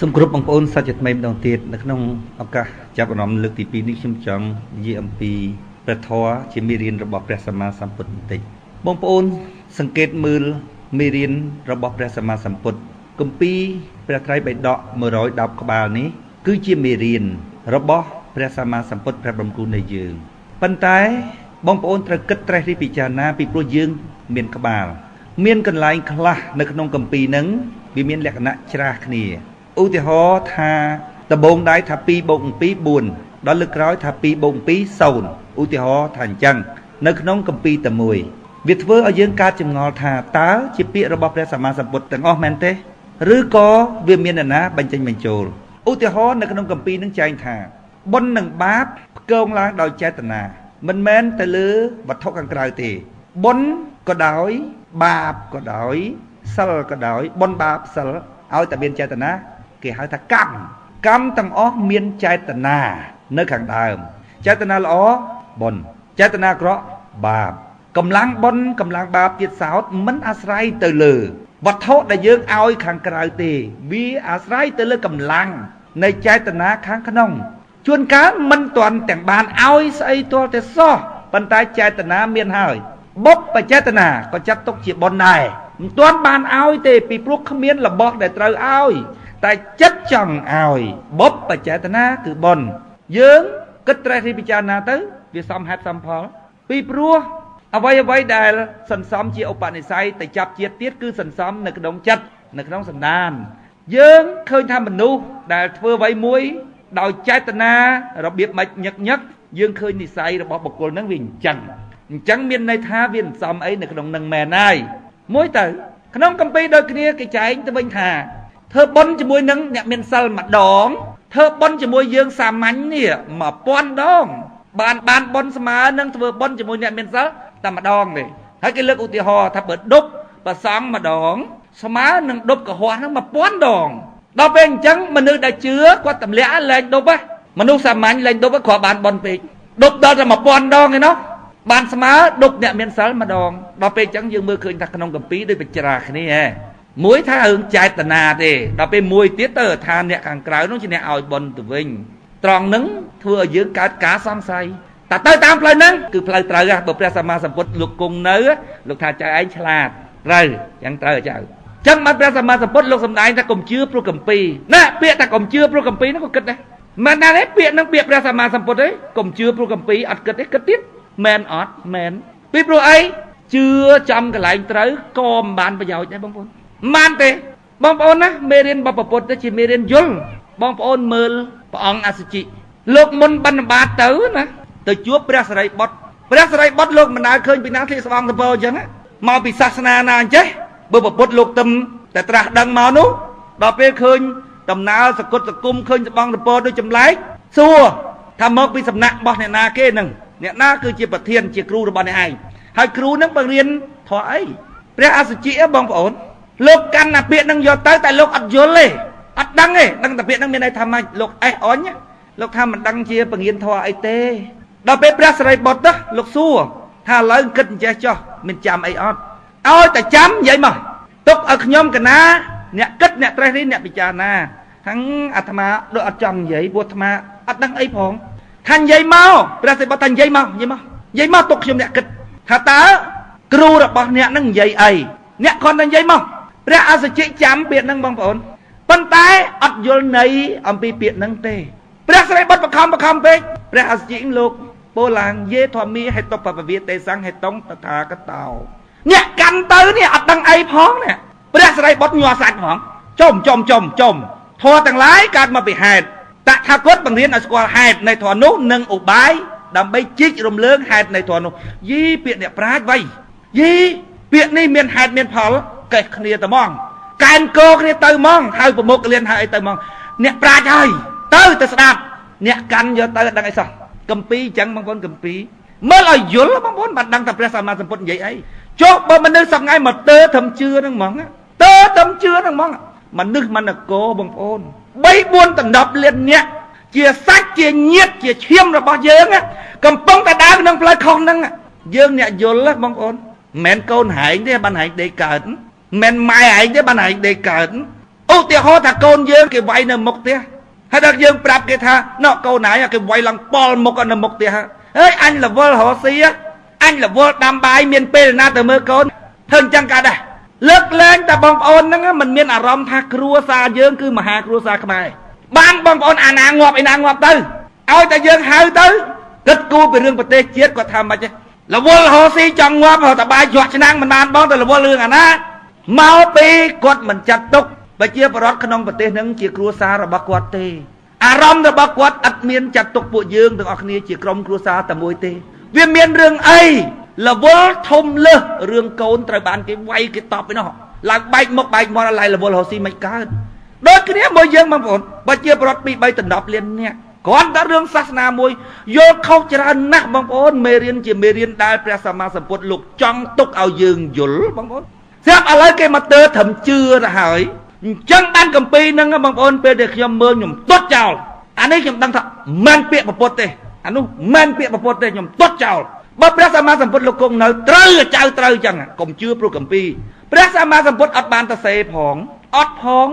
សូមគោរពបងប្អូនសាជាថ្មីម្ដងទៀតនៅក្នុងឱកាសចាប់អារម្មណ៍លើកទី2នេះខ្ញុំចង់និយាយអំពីព្រះធម៌ជាមេរៀនរបស់ព្រះសម្មាសម្ពុទ្ធបន្តិចបងប្អូនសង្កេតមើលមេរៀនរបស់ព្រះសម្មាសម្ពុទ្ធគម្ពីរព្រះត្រៃបិដក110ក្បាលនេះគឺជាមេរៀនរបស់ព្រះសម្មាសម្ពុទ្ធព្រះបរមគ្រូនៃយើងប៉ុន្តែបងប្អូនត្រូវគិតត្រេះរិះពិចារណាពីព្រោះយើងមានក្បាលមានកន្លែងខ្លះនៅក្នុងគម្ពីរហ្នឹងវាមានលក្ខណៈច្រាសគ្នាឧទាហរណ៍ថាដំបូងដៃថា2បូក7 4ដល់លើកក្រោយថា2បូក7 0ឧទាហរណ៍ថាអញ្ចឹងនៅក្នុងគម្ពីរតែមួយវាធ្វើឲ្យយើងកើតចម្ងល់ថាតើជាពាក្យរបស់ព្រះសម្មាសម្ពុទ្ធទាំងអស់មែនទេឬក៏វាមានអ្នកណាបញ្ចេញបញ្ចូលឧទាហរណ៍នៅក្នុងគម្ពីរនឹងចែងថាបុណ្យនិងបាបផ្គងឡើងដោយចេតនាមិនមែនទៅលើវត្ថុខាងក្រៅទេបុណ្យក៏ដោយបាបក៏ដោយសិលក៏ដោយបុណ្យបាបសិលឲ្យតែមានចេតនាគេហៅថាកម្មកម្មទាំងអស់មានចេតនានៅខាងដើមចេតនាល្អបុណ្យចេតនាអាក្រក់បាបកម្លាំងបុណ្យកម្លាំងបាបទៀតសោតមិនអាស្រ័យទៅលើវត្ថុដែលយើងឲ្យខាងក្រៅទេវាអាស្រ័យទៅលើកម្លាំងនៃចេតនាខាងក្នុងជួនកាលមិនទាន់ទាំងបានឲ្យស្អីទាល់តែសោះប៉ុន្តែចេតនាមានហើយបុព្វចេតនាក៏ចាត់ទុកជាបុណ្យដែរមិនទាន់បានឲ្យទេពីព្រោះគ្មានរបស់ដែលត្រូវឲ្យតែចិត្តចង់ឲ្យបុព្វចេតនាគឺបុណ្យយើងគិតត្រេះរិះពិចារណាទៅវាសមហេតុសមផលពីព្រោះអ្វីៗដែលសន្សំជាឧបនិស្ស័យទៅចាប់ជាតិទៀតគឺសន្សំនៅក្នុងចិត្តនៅក្នុងសន្តានយើងឃើញថាមនុស្សដែលធ្វើអ្វីមួយដោយចេតនារបៀបមិនញឹកញឹកយើងឃើញនិស្ស័យរបស់បុគ្គលនឹងវាអញ្ចឹងអញ្ចឹងមានន័យថាវាសន្សំអីនៅក្នុងនឹងមែនហើយមួយទៅក្នុងកម្ពីដូចគ្នាគេចែងទៅវិញថាធ្វើបុណ្យជាមួយនឹងអ្នកមានសិលម្ដងធ្វើបុណ្យជាមួយយើងសាមញ្ញនេះ1000ដងបានបុណ្យស្មើនឹងធ្វើបុណ្យជាមួយអ្នកមានសិលតែម្ដងទេហើយគេលើកឧទាហរណ៍ថាបើដប់ប្រសង់ម្ដងស្មើនឹងដប់កុហកហ្នឹង1000ដងដល់ពេលអញ្ចឹងមនុស្សដែលជឿគាត់ទម្លាក់លែងដប់ហ៎មនុស្សសាមញ្ញលែងដប់គ្រាន់បានបុណ្យពេកដប់ដល់តែ1000ដងឯណោះបានស្មើដប់អ្នកមានសិលម្ដងដល់ពេលអញ្ចឹងយើងមើលឃើញថាក្នុងកម្ពីដូចបច្រាគ្នាហ៎មួយថារឿងចេតនាទេដល់ពេលមួយទៀតទៅថាអ្នកខាងក្រៅនោះជាអ្នកឲ្យបុណ្យទៅវិញត្រង់ហ្នឹងធ្វើឲ្យយើងកើតការសង្ស័យតែទៅតាមផ្លូវហ្នឹងគឺផ្លូវត្រូវហ៎បើព្រះសម្មាសម្ពុទ្ធលោកគង់នៅលោកថាចៅឯងឆ្លាតត្រូវយ៉ាងត្រូវចៅចឹងបានព្រះសម្មាសម្ពុទ្ធលោកសម្ដែងថាកុំជឿព្រោះកម្ពីណាពាក្យថាកុំជឿព្រោះកម្ពីហ្នឹងក៏គិតដែរមិនណាទេពាក្យហ្នឹងពាក្យព្រះសម្មាសម្ពុទ្ធទេកុំជឿព្រោះកម្ពីអត់គិតទេគិតទៀតមែនអត់មែនពីព្រោះអីជឿចំកន្លែងត្រូវក៏មិនបានប្រយោជន៍ដែរបងប្អូនមិនទេបងប្អូនណាមេរៀនបព្វពុទ្ធជាមេរៀនយល់បងប្អូនមើលព្រះអង្គអសុជិលោកមុនបណ្ឌបាតទៅណាទៅជួបព្រះសិរីបុត្រព្រះសិរីបុត្រលោកមិនដែលឃើញពីណាធ្លាក់ស្បង់សពអញ្ចឹងមកពីសាសនាណាអញ្ចេះបើពុទ្ធលោកទឹមតែត្រាស់ដឹងមកនោះដល់ពេលឃើញដំណើរសកុតសគុំឃើញស្បង់សពដូចចម្លែកសួរថាមកពីសំណាក់របស់អ្នកណាគេនឹងអ្នកណាគឺជាប្រធានជាគ្រូរបស់អ្នកឯងហើយគ្រូនឹងបង្រៀនធម៌អីព្រះអសុជិបងប្អូនលោកកាន់អាពាក្យនឹងយកទៅតែលោកអត់យល់ទេអត់ដឹងទេដឹងតែពាក្យនឹងមានន័យថាម៉េចលោកអេះអញលោកថាមិនដឹងជាបង្រៀនធម៌អីទេដល់ពេលព្រះសិរីបុត្រលោកសួរថាឥឡូវគិតអញ្ចេះចុះមានចាំអីអត់ឲ្យតែចាំនិយាយមកទុកឲ្យខ្ញុំកណាអ្នកគិតអ្នកត្រេះរិះអ្នកពិចារណាខាងអាត្មាដូចអត់ចង់និយាយព្រោះអាត្មាអត់ដឹងអីផងថានិយាយមកព្រះសិរីបុត្រថានិយាយមកនិយាយមកនិយាយមកទុកខ្ញុំអ្នកគិតថាតើគ្រូរបស់អ្នកនឹងនិយាយអីអ្នកគ្រាន់តែនិយាយមកព្រះអសុជិចាំពាក្យហ្នឹងបងប្អូនប៉ុន្តែអត់យល់ន័យអំពីពាក្យហ្នឹងទេព្រះសិរីបុត្របខំពេកព្រះអសុជិលោកពោឡើងយេធម្មាហេតុបពវាទេសង្ហេតុងតថាគតោអ្នកកាន់ទៅនេះអត់ដឹងអីផងនេះព្រះសិរីបុត្រញ័រសាច់ផងចំចំចំចំធម៌ទាំងឡាយកើតមកពីហេតុតថាគតបង្រៀនឲ្យស្គាល់ហេតុនៃធម៌នោះនិងឧបាយដើម្បីជីករំលើងហេតុនៃធម៌នោះយីពាក្យអ្នកប្រាជ្ញវៃយីពាក្យនេះមានហេតុមានផលកេះគ្នាទៅហ្មងកែនកោគ្នាទៅហ្មងហៅប្រមុខលៀនហៅអីទៅហ្មងអ្នកប្រាជ្ញហើយទៅស្ដាប់អ្នកកាន់យកទៅដឹងអីសោះកម្ពីអញ្ចឹងបងប្អូនកម្ពីមើលឲ្យយល់បងប្អូនបានដឹងថាព្រះសម្មាសម្ពុទ្ធនិយាយអីចុះបើមនុស្សសប្ងៃមកទើធំជឿហ្នឹងហ្មងទើធំជឿហ្នឹងហ្មងមនុស្សមនកោបងប្អូន3 4ដណ្ដប់លានអ្នកជាសាច់ជាញាតិជាឈាមរបស់យើងកំពុងតែដើរក្នុងផ្លូវខុសហ្នឹងយើងអ្នកយល់បងប្អូនមិនមែនកូនហែងទេបានហែងដេកកើតមិនម៉ែឯងទេបានហែងដេកកើត ឧទាហរណ៍ថាកូនយើងគេវាយនៅមុខផ្ទះហើយដល់យើងប្រាប់គេថាណ៎កូនឯងគេវាយឡើងប៉ល់មុខនៅមុខផ្ទះអើយអញរវល់រកស៊ីអញរវល់ដាំបាយមានពេលណាទៅមើលកូនធ្វើអញ្ចឹងកើតដែរលើកលែងតែបងប្អូនហ្នឹងមិនមានអារម្មណ៍ថាគ្រួសារយើងគឺមហាគ្រួសារខ្មែរបានបងប្អូនអាណាងាប់ឯណាងាប់ទៅឲ្យតែយើងហៅទៅគិតគូរពីរឿងប្រទេសជាតិគាត់ថាម៉េចទេរវល់រកស៊ីចង់ងាប់រកតបាយជាក់ឆ្នាំងមិនបានបងទៅរវល់រឿងអាណាមកពីគាត់មិនចាត់ទុកប្រជាពលរដ្ឋក្នុងប្រទេសហ្នឹងជាគ្រួសាររបស់គាត់ទេអារម្មណ៍របស់គាត់អត់មានចាត់ទុកពួកយើងទាំងអស់គ្នាជាក្រុមគ្រួសារតែមួយទេវាមានរឿងអីរវល់ធំលើសរឿងកូនត្រូវបានគេវាយគេតបឯនោះឡើងបែកមុខបែកមាត់ឡើយរវល់រកស៊ីមិនកើតដូចគ្នាមួយយើងបងប្អូនប្រជាពលរដ្ឋ2 3 10លាននាក់គ្រាន់តែរឿងសាសនាមួយយល់ខុសច្រើនណាស់បងប្អូនមេរៀនជាមេរៀនដែលព្រះសម្មាសម្ពុទ្ធលោកចង់ទុកឲ្យយើងយល់បងប្អូនស្រាប់ឥឡូវគេមកទើត្រឹមជឿទៅហើយអញ្ចឹងបានកម្ពីហ្នឹងបងប្អូនពេលដែលខ្ញុំមើលខ្ញុំទាត់ចោលអានេះខ្ញុំដឹងថាមិនពាក្យពុទ្ធទេអានោះមិនពាក្យពុទ្ធទេខ្ញុំទាត់ចោលបើព្រះសម្មាសម្ពុទ្ធលោកគង់នៅត្រូវចៅត្រូវអញ្ចឹងកុំជឿព្រោះកម្ពីព្រះសម្មាសម្ពុទ្ធអត់បានទៅសេផងអត់ផង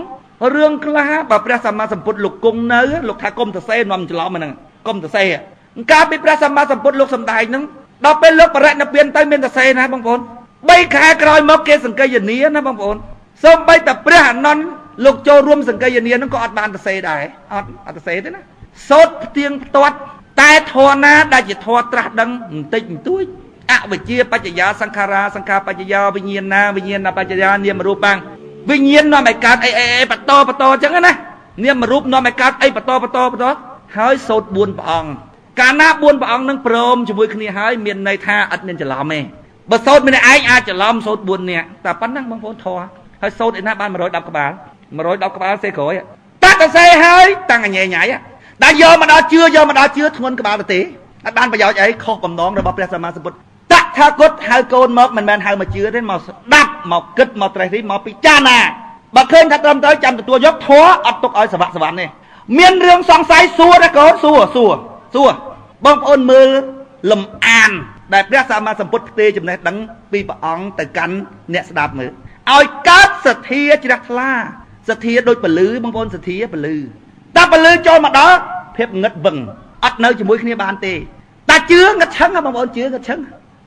រឿងខ្លះបើព្រះសម្មាសម្ពុទ្ធលោកគង់នៅលោកថាកុំទៅសេនាំច្រឡំហ្នឹងកុំទៅសេកាលពីព្រះសម្មាសម្ពុទ្ធលោកសំដែងហ្នឹងដល់ពេលលោកបរិនិព្វានទៅមានទៅសេណាបងប្អូន3ខែក្រោយមកគេសង្កេយនាណាបងប្អូនសូម្បីតែព្រះអានន្ទលោកចូលរួមសង្កេយនាហ្នឹងក៏អត់បានទៅសេដែរអត់ទៅសេទេណាសូត្រផ្ទៀងផ្ទាត់តែធម៌ណាដែលជាធម៌ត្រាស់ដឹងបន្តិចបន្តួចអវិជ្ជាបច្ចយាសង្ខារាសង្ខារបច្ចយាវិញ្ញាណាវិញ្ញាណបច្ចយានាមរូបាំងវិញ្ញាណនាំឲ្យកើតអីអីអីបន្តបន្តអញ្ចឹងណានាមរូបនាំឲ្យកើតអីបន្តបន្តបន្តហើយសូត្រ4ព្រះអង្គកាលណា4ព្រះអង្គនឹងព្រមជាមួយគ្នាហើយមានន័យថាអត់មានច្រឡំទេបើសូត្រម្នាក់ឯងអាចច្រឡំសូត្រ4នាក់តែប៉ុណ្ណឹងបងប្អូនធម៌ហើយសូត្រឯណាបាន110ក្បាល110ក្បាលសេក្រោយតាតសេហើយតាំងញ៉ៃញ៉ៃដែលយកមកដល់ជឿយកមកដល់ជឿធ្ងន់ក្បាលទៅទេអត់បានប្រយោជន៍អីខុសបំណងរបស់ព្រះសម្មាសម្ពុទ្ធតថាគតហៅកូនមកមិនមែនហៅមកជឿទេមកស្ដាប់មកគិតមកត្រេះរិះមកពិចារណាបើឃើញថាត្រឹមត្រូវចាំទទួលយកធម៌អត់ទុកឲ្យសវៈសវណ្ណទេមានរឿងសង្ស័យសួរណាកូនសួរសួរសួរបងប្អូនមើលលំអានដែលព្រះសម្មាសម្ពុទ្ធផ្ទេរចំណេះដឹងពីព្រះអង្គទៅកាន់អ្នកស្ដាប់មើលឲ្យកើតសទ្ធាជ្រះថ្លាសទ្ធាដូចពលឺបងប្អូនសទ្ធាពលឺតែពលឺចូលមកដល់ភាពងឹតវឹងអត់នៅជាមួយគ្នាបានទេតែជឿងឹតឆឹងបងប្អូនជឿងឹតឆឹង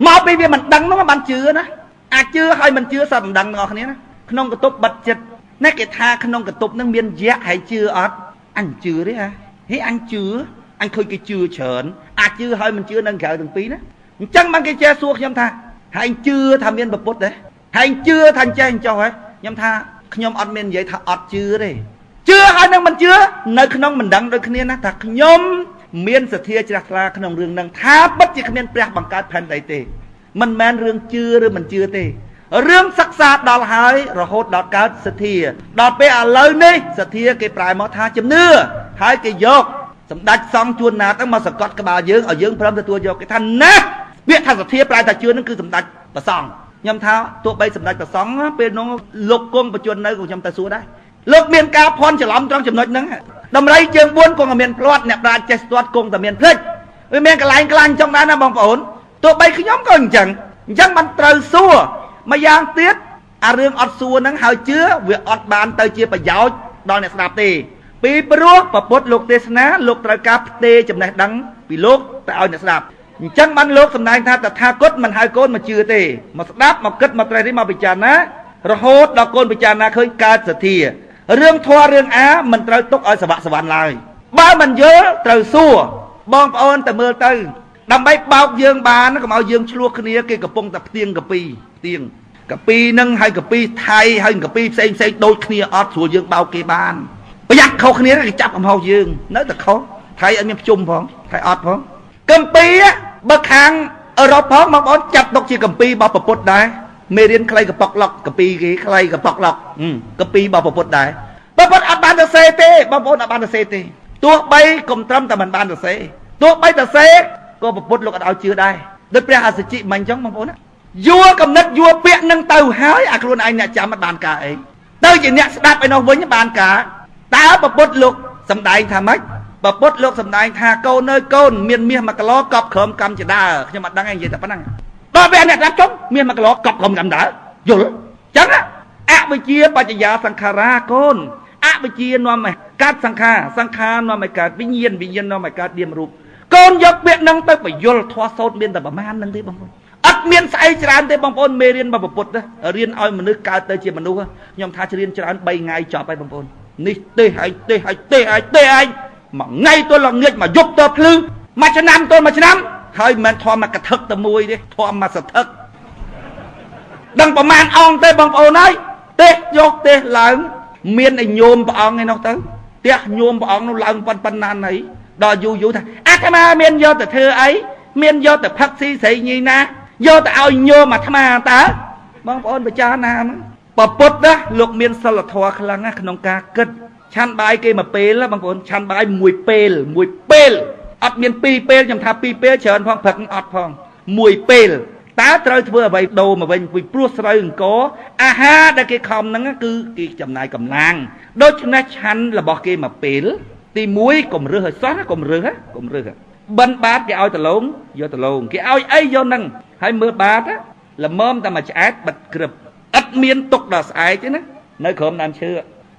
មកពីវាមិនដឹងនោះបានជឿណាអាចជឿហើយមិនជឿសត្វមិនដឹងទាំងអស់គ្នាណាក្នុងកន្ទប់បិទចិត្តណាគេថាក្នុងកន្ទប់នឹងមានយៈហើយជឿអត់អញជឿទេហ่าហេអញជឿអញឃើញគេជឿច្រើនអាចជឿហើយមិនជឿនៅក្រៅទាំងពីរណាអញ្ចឹងបានគេចេះសួរខ្ញុំថាហើយជឿថាមានពុទ្ធទេហើយជឿថាអញ្ចេះអញ្ចោះហ៎ខ្ញុំថាខ្ញុំអត់មាននិយាយថាអត់ជឿទេជឿហើយនឹងមិនជឿនៅក្នុងមិនដឹងដូចគ្នាណាថាខ្ញុំមានសទ្ធាជ្រះថ្លាក្នុងរឿងហ្នឹងថាពិតជាគ្មានព្រះបង្កើតផែនដីទេមិនមែនរឿងជឿឬមិនជឿទេរឿងសិក្សាដល់ហើយរហូតដល់កើតសទ្ធាដល់ពេលឥឡូវនេះសទ្ធាគេប្រែមកថាជំនឿហើយគេយកសម្ដេចសង្ឃជួនណាតមកសង្កត់ក្បាលយើងឲ្យយើងព្រមទទួលយកគេថាណាពាក្យថាសទ្ធាប្រែថាជឿហ្នឹងគឺសម្ដេចព្រះសង្ឃខ្ញុំថាទោះបីសម្ដេចព្រះសង្ឃពេលនោះលោកគង់បញ្ជននៅក៏ខ្ញុំទៅសួរដែរលោកមានការភ័ន្តច្រឡំត្រង់ចំណុចហ្នឹងដំរីជើង4គង់តែមានផ្្លាត់អ្នកប្រាជ្ញចេះស្ទាត់គង់តែមានភ្លេចវាមានកន្លែងខ្លាញ់ចង់ដែរណាបងប្អូនទោះបីខ្ញុំក៏អញ្ចឹងអញ្ចឹងបានត្រូវសួរម្យ៉ាងទៀតអារឿងអត់សួរហ្នឹងហើយជឿវាអត់បានទៅជាប្រយោជន៍ដល់អ្នកស្ដាប់ទេពីព្រោះព្រះពុទ្ធលោកទេសនាលោកត្រូវការផ្ទេរចំណេះដឹងពីលោកទៅឲ្យអ្នកស្ដាប់អញ្ចឹងបានលោកសម្ដែងថាតថាគតមិនហៅកូនមកជឿទេមកស្ដាប់មកគិតមកត្រេះរិះមកពិចារណារហូតដល់កូនពិចារណាឃើញកើតសទ្ធារឿងធម៌រឿងអាមិនត្រូវទុកឲ្យសវៈសវណ្ណឡើយបើមិនយល់ត្រូវសួរបងប្អូនទៅមើលទៅដើម្បីបោកយើងបានកុំឲ្យយើងឆ្លោះគ្នាគេកំពុងតែផ្ទៀងកាពីផ្ទៀងកាពីនឹងហើយកពីថៃហើយកពីផ្សេងផ្សេងដូចគ្នាអត់ស្រួលយើងបោកគេបានប្រយ័ត្នខុសគ្នាគេចាប់កំហុសយើងនៅតែខុសថៃអត់មានភ្ជុំផងថៃអត់ផងកម្ពីបើខាងអឺរ៉ុបផងបងប្អូនចាត់ទុកជាកម្ពីរបស់ពុទ្ធដែរមេរៀនខ្លីកប៉ុកឡុកកម្ពីគេខ្លីកប៉ុកឡុកកម្ពីរបស់ពុទ្ធដែរបងប្អូនអត់បានសរសេរទេបងប្អូនអត់បានសរសេរទេទោះបីកុំត្រឹមតែមិនបានសរសេរទោះបីសរសេរក៏ពុទ្ធលោកអត់ឲ្យជឿដែរដូចព្រះអសុជិមិញអញ្ចឹងបងប្អូនណាយួរកំណត់យួរពាក្យនឹងទៅហើយអាខ្លួនឯងអ្នកចាំអត់បានការអីទៅជាអ្នកស្ដាប់ឯនោះវិញបានការតើពុទ្ធលោកសំដែងថាម៉េចពុទ្ធលោកសំដែងថាកូនអើយកូនមានមាស1គីឡូកប់ក្រោមកម្មចដើខ្ញុំអត់ដឹងឯងនិយាយតែប៉ុណ្ណឹងដល់ពេលអ្នកស្ដាប់ចុំមាស1គីឡូកប់ក្រោមកម្មដើយល់អញ្ចឹង អវិជ្ជាបច្ចយាសង្ខារាកូនអវិជ្ជានាំឲ្យកើតសង្ខារសង្ខារនាំឲ្យកើតវិញ្ញាណវិញ្ញាណនាំឲ្យកើតនាមរូបកូនយកពាក្យនឹងទៅបញ្យលធម៌សោតមានតែប្រមាណនឹងទេបងប្អូនអត់មានស្អីច្រើនទេបងប្អូនមេរៀនរបស់ពុទ្ធរៀនឲ្យមនុស្សកើតទៅជាមនុស្សខ្ញុំថារៀនច្រើន3ថ្ងៃចប់ហើយបងប្អូននេះទេហើយទេហើយទេហើយទេហើយមួយថ្ងៃទល់ល្ងាចមួយយប់ទល់ភ្លឺមួយឆ្នាំទល់មួយឆ្នាំហើយមិនមែនធម៌មកកថឹកតែមួយទេធម៌មកសថឹកដឹងប្រមាណអង្គទេបងប្អូនហើយទេយកទេឡើងមានឯញោមព្រះអង្គឯនោះទៅផ្ទះញោមព្រះអង្គនោះឡើងប៉ុណ្ណាណីដល់យូរយូរថាអាត្មាមានយកទៅធ្វើអីមានយកទៅផឹកស៊ីស្រីញីណាយកទៅឲ្យញោមអាត្មាតើបងប្អូនពិចារណាមកពុទ្ធណាលោកមានសិលធម៌ខ្លាំងណាស់ក្នុងការគិតឆាន់បាយគេមួយពេលបងប្អូនឆាន់បាយមួយពេលមួយពេលអត់មានពីរពេលខ្ញុំថាពីរពេលច្រើនផងព្រឹកអត់ផងមួយពេលតើត្រូវធ្វើអ្វីដូរមកវិញពីព្រោះស្រូវអង្គអាហារដែលគេខំហ្នឹងគឺគេចំណាយកម្លាំងដូច្នេះឆាន់របស់គេមួយពេលទី1កុំរើសឲ្យសោះណាកុំរើសកុំរើសបិណ្ឌបាតគេឲ្យដលងយកដលងគេឲ្យអីយកហ្នឹងហើយមើលបាតល្មមតែមួយឆ្អែតបិទក្រឹបអត់មានទុកដល់ស្អែកទេណានៅក្រោមដើមឈើ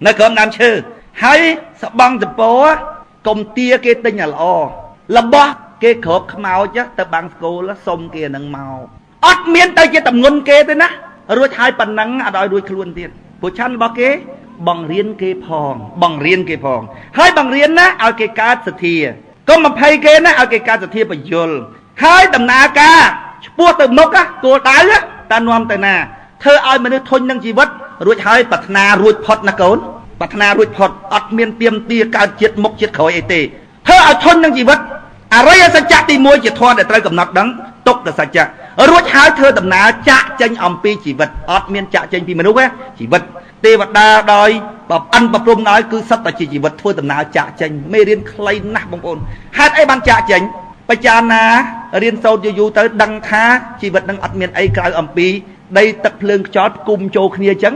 នៅក្រោមដើមឈើហើយស្បង់តពោកុំទាគេទិញឲ្យល្អរបស់គេគ្របខ្មោចទៅបាំងស្គូលសុំគេនឹងមកអត់មានទៅជាតំងន់គេទេណារួចហើយប៉ុណ្ណឹងអត់ឲ្យរួចខ្លួនទៀតព្រោះឆាន់របស់គេបង្រៀនគេផងបង្រៀនគេផងហើយបង្រៀនណាឲ្យគេកើតសទ្ធាកុំបំភ័យគេណាឲ្យគេកើតសទ្ធាបញ្យលហើយដំណើរការឆ្ពោះទៅមុខគោលដៅតើនាំទៅណាធ្វើឲ្យមនុស្សធុញនឹងជីវិតរួចហើយប្រាថ្នារួចផុតណាកូនប្រាថ្នារួចផុតអត់មានទៀមទាកើតជាតិមុខជាតិក្រោយអីទេធ្វើឲ្យធុញនឹងជីវិតអរិយសច្ចៈទី1ជាធម៌ដែលត្រូវកំណត់ដឹងទុក្ខសច្ចៈរួចហើយធ្វើដំណើរចាក់ចេញអំពីជីវិតអត់មានចាក់ចេញពីមនុស្សទេជីវិតទេវតាដោយបអិនប្រព្រំដោយគឺសិតតែជាជីវិតធ្វើដំណើរចាក់ចេញមេរៀនខ្លីណាស់បងប្អូនហេតុអីបានចាក់ចេញបច្ចាណារៀនសូត្រយូរយូរទៅដឹងថាជីវិតនឹងអត់មានអីក្រៅអំពីដីទឹកភ្លើងខ្យល់គុំចូលគ្នាអញ្ចឹង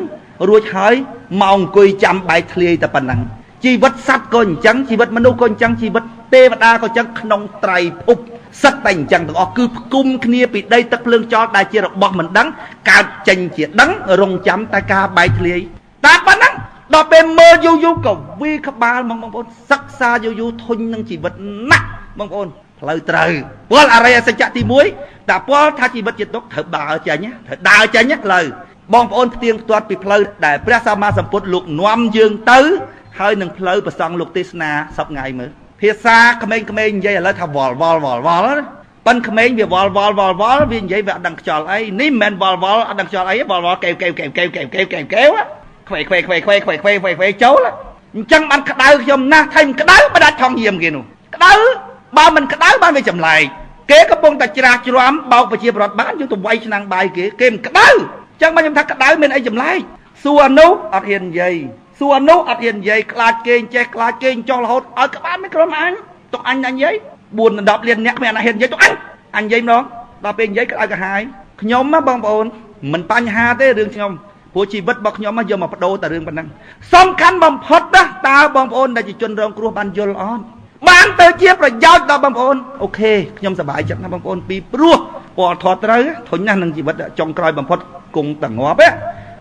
រួចហើយមកអង្គុយចាំបែកធ្លាយតែប៉ុណ្ណឹងជីវិតសត្វក៏អញ្ចឹងជីវិតមនុស្សក៏អញ្ចឹងជីវិតទេវតាក៏អញ្ចឹងក្នុងត្រៃភពសិតតែអញ្ចឹងទាំងអស់គឺផ្គុំគ្នាពីដីទឹកភ្លើងខ្យល់ដែលជារបស់មិនដឹងកើតចេញជាដឹងរងចាំតែការបែកធ្លាយតែប៉ុណ្ណឹងដល់ពេលមើលយូរយូរក៏វីក្បាលមកបងប្អូនសិក្សាយូរយូរធុញនឹងជីវិតណាស់បងប្អូនផ្លូវត្រូវពលអរិយសច្ចៈទី1តែពលថាជីវិតជាទុក្ខត្រូវដើរចេញត្រូវដើរចេញផ្លូវបងប្អូនផ្ទៀងផ្ទាត់ពីផ្លូវដែលព្រះសម្មាសម្ពុទ្ធលោកនាំយើងទៅហើយនឹងផ្លូវប្រសង់លោកទេសនាសប្ងៃមើលភាសាក្មេងៗនិយាយឥឡូវថាវល់វល់វល់វល់ប៉ិនក្មេងវាវល់វល់វល់វល់វានិយាយវាអត់ដឹងខ្យល់អីនេះមិនមែនវល់វល់អត់ដឹងខ្យល់អីវល់វល់កែវកែវកែវកែវកែវកែវកែវកែវខ្វេខ្វេខ្វេខ្វេខ្វេខ្វេខ្វេខ្វេចូលអញ្ចឹងបានក្តៅខ្ញុំណាស់ថៃមិនក្តៅបដាច់ថងយាមគេនោះក្តៅបើមិនក្តៅបានវាចម្លែកគេកំពុងតែច្រាស់ច្រាំបោកប្រជាប្រដ្ឋបានយើងទៅវាយឆ្នាំងបាយគេគេមិនក្តៅអញ្ចឹងមកខ្ញុំថាក្តៅមានអីចម្លែកសួរនោះអត់ហ៊ាននិយាយសួរនោះអត់ហ៊ាននិយាយខ្លាចគេចេះខ្លាចគេចោះរហូតឲ្យក្បាលមានក្រុមអញទុកអញណានិយាយ4 10លានអ្នកគ្មានអ្នកហ៊ាននិយាយទុកអញអញនិយាយម្ដងដល់ពេលនិយាយក្តៅក្រហាយខ្ញុំណាបងប្អូនមិនបញ្ហាទេរឿងខ្ញុំព្រោះជីវិតរបស់ខ្ញុំយកមកបដូរតែរឿងប៉ុណ្ណឹងសំខាន់បំផុតណាតើបងប្អូនដែលជាជនរងគ្រោះបានយល់អត់បានទៅជាប្រយោជន៍ដល់បងប្អូនអូខេខ្ញុំសប្បាយចិត្តណាស់បងប្អូនពីព្រោះពលធម៌ត្រូវធុញណាស់នឹងជីវិតចុងក្រោយបំផុតគង់តែងាប់ទេ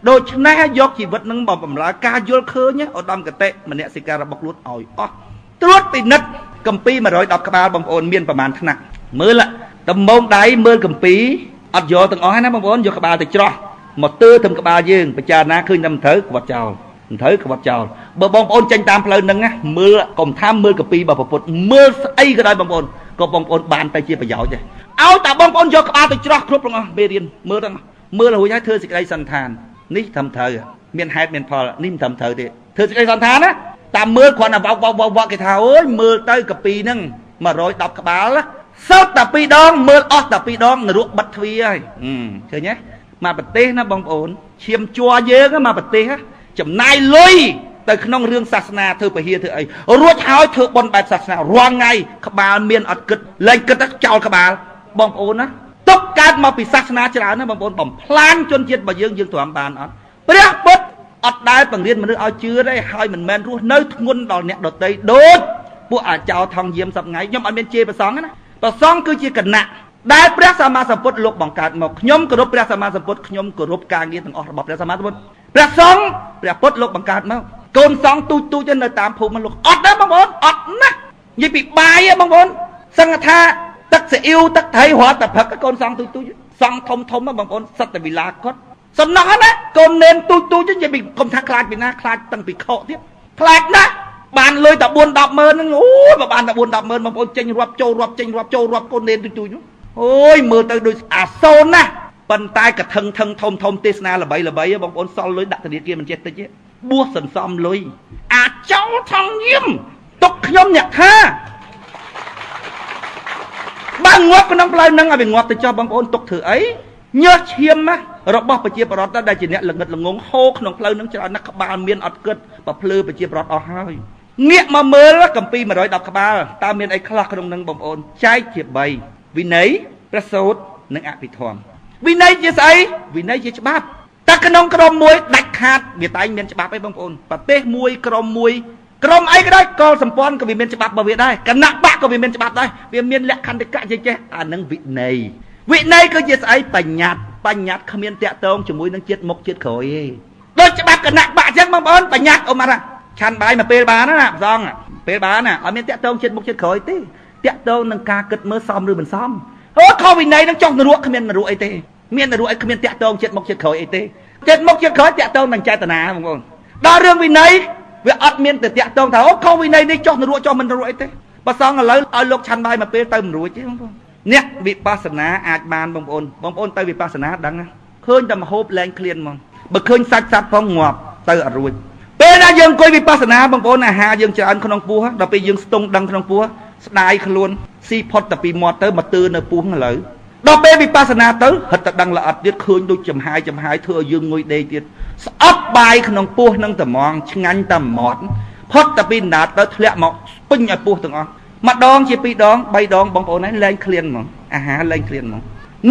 ដូច្នេះយកជីវិតនឹងមកបំរើការយល់ឃើញឧត្តមគតិមនសិការរបស់ខ្លួនឲ្យអស់ត្រួតពិនិត្យកម្ពី110ក្បាលបងប្អូនមានប្រមាណថ្នាក់មើលដំបងដៃមើលកម្ពីអត់យកទាំងអស់ណាបងប្អូនយកក្បាលទៅច្រោះមកទើធំក្បាលយើងពិចារណាឃើញតែមិនត្រូវក្បត់ចោលមិនត្រូវក្បត់ចោលបើបងប្អូនចេញតាមផ្លូវហ្នឹងណាមើលកុំថាមើលកម្ពីរបស់ពុទ្ធមើលស្អីក៏ដោយបងប្អូនក៏បងប្អូនបានទៅជាប្រយោជន៍ដែរឲ្យតែបងប្អូនយកក្បាលទៅច្រោះគ្រប់ទាំងអស់មេរៀនមើលទាំងមើលរួចហើយធ្វើសេចក្តីសន្និដ្ឋាននេះត្រឹមត្រូវមានហេតុមានផលនេះមិនត្រឹមត្រូវទេធ្វើសេចក្តីសន្និដ្ឋានណាតាមមើលគ្រាន់តែវោកវោកវោកវោកគេថាអូយមើលទៅកាពីហ្នឹង110ក្បាលសោតតែ2ដងមើលអស់តែ2ដងនរកបិទទ្វារហើយឃើញទេមកប្រទេសណាបងប្អូនឈាមជ័រយើងមកប្រទេសចំណាយលុយទៅក្នុងរឿងសាសនាធ្វើពហិធ្វើអីរួចហើយធ្វើបុណ្យបែបសាសនារាល់ថ្ងៃក្បាលមានអត់គិតលែងគិតទៅចោលក្បាលបងប្អូនណាទុកកើតមកពីសាសនាច្រើនណាបងប្អូនបំផ្លាញជនជាតិរបស់យើងយើងទ្រាំបានអត់ព្រះពុទ្ធអត់ដែលបង្រៀនមនុស្សឲ្យជឿទេហើយមិនមែនរស់នៅធ្ងន់ដល់អ្នកដទៃដូចពួកអាចោថងយាមសប្ងៃខ្ញុំអត់មានជេរព្រះសង្ឃណាព្រះសង្ឃគឺជាគណៈដែលព្រះសម្មាសម្ពុទ្ធលោកបង្កើតមកខ្ញុំគោរពព្រះសម្មាសម្ពុទ្ធខ្ញុំគោរពការងារទាំងអស់របស់ព្រះសម្មាសម្ពុទ្ធ ព្រះសង្ឃព្រះពុទ្ធលោកបង្កើតមកកូនសង្ឃទូចទូចនៅតាមភូមិលោកអត់ដែរបងប្អូនអត់ណាស់និយាយពីបាយបងប្អូនសឹងថាទឹកស៊ីអ៊ីវទឹកត្រីរត់តែផឹកកូនសង្ឃទូចទូចសង្ឃធំធំបងប្អូនសិតតែវិឡាគាត់សំណោះណាកូននេនទូចទូចនិយាយពីកុំថាខ្លាចពីណាខ្លាចតាំងពីខកទៀតខ្លាចណាស់បានលុយតែ4 10ម៉ឺនហ្នឹងអូយបើបានតែ4 10ម៉ឺនបងប្អូនចេញរាប់ចូលរាប់ចេញរាប់ចូលរាប់កូននេនទូចទូចអូយមើលទៅដូចអាសូនណាស់ប៉ុន្តែកថឹងថឹងធំធំទេសនាល្បីល្បីបងប្អូនសល់លុយដាក់ធនាគារមិនចេះតិចទេបួសសន្សំលុយអាចោលថងញៀមទុកខ្ញុំអ្នកថាបើងាប់ក្នុងផ្លូវហ្នឹងឲ្យវាងាប់ទៅចោះបងប្អូនទុកធ្វើអីញើសឈាមណារបស់ប្រជាប្រដ្ឋដែលជាអ្នកល្ងិតល្ងងហូរក្នុងផ្លូវហ្នឹងច្រើនណាស់ក្បាលមានអត់គិតប្រភ្លឺប្រជាប្រដ្ឋអស់ហើយងាកមកមើលកម្ពី110ក្បាលតើមានអីខ្លះក្នុងនឹងបងប្អូនចែកជា3វិន័យព្រះសូត្រនិងអភិធម្មវិន័យជាស្អីវិន័យជាច្បាប់តែក្នុងក្រុមមួយដាច់ខាតវាតែងមានច្បាប់អីបងប្អូនប្រទេសមួយក្រុមមួយក្រុមអីក៏ដោយកលសម្ព័ន្ធក៏វាមានច្បាប់របស់វាដែរគណៈបកក៏វាមានច្បាប់ដែរវាមានលក្ខន្តិកៈចេះចេះអានឹងវិន័យវិន័យគឺជាស្អីបញ្ញត្តិបញ្ញត្តិគ្មានតាក់ទងជាមួយនឹងជាតិមុខជាតិក្រោយទេដូចច្បាប់គណៈបកអញ្ចឹងបងប្អូនបញ្ញត្តិអ៊ំអត់ឆាន់បាយមកពេលបានណាប្រសងពេលបានណាអត់មានតាក់ទងជាតិមុខជាតិក្រោយទេតាក់ទងនឹងការគិតមើលសមឬមិនសមអូខុសវិន័យនឹងចុះនរកគ្មាននរកអីទេមាននរកអីគ្មានតាក់ទងជាតិមុខជាតិក្រោយអីទេជាតិមុខជាតិក្រោយតាក់ទងនឹងចេតនាបងប្អូនដល់រឿងវិន័យវាអត់មានទៅតាក់ទងថាអូខុសវិន័យនេះចុះនរកចុះមិននរកអីទេប្រសងឥឡូវឲ្យលោកឆាន់បាយមកពេលទៅមិនរួចទេបងប្អូនអ្នកវិបស្សនាអាចបានបងប្អូនបងប្អូនទៅវិបស្សនាដឹងឃើញតែមហូបលែងឃ្លានហ្មងបើឃើញសាច់សត្វផងងាប់ទៅអត់រួចពេលណាយើងអង្គុយវិបស្សនាបងប្អូនអាហារយើងច្រើនក្នុងពោះដល់ពេលយើងស្ទង់ដឹងក្នុងពោះស្ដាយខ្លួនស៊ីផុតតែពីមាត់ទៅមកទើនៅពោះឥឡូវដល់ពេលវិបស្សនាទៅហិតតែដឹងល្អិតទៀតឃើញដូចចំហាយចំហាយធ្វើឲ្យយើងងុយដេកទៀតស្អប់បាយក្នុងពោះនឹងត្មងឆ្ងាញ់តែមាត់ផុតតែពីណាទៅធ្លាក់មកពេញឲ្យពោះទាំងអស់ម្ដងជាពីរដងបីដងបងប្អូនឯងលែងឃ្លានហ្មងអាហារលែងឃ្លានហ្មង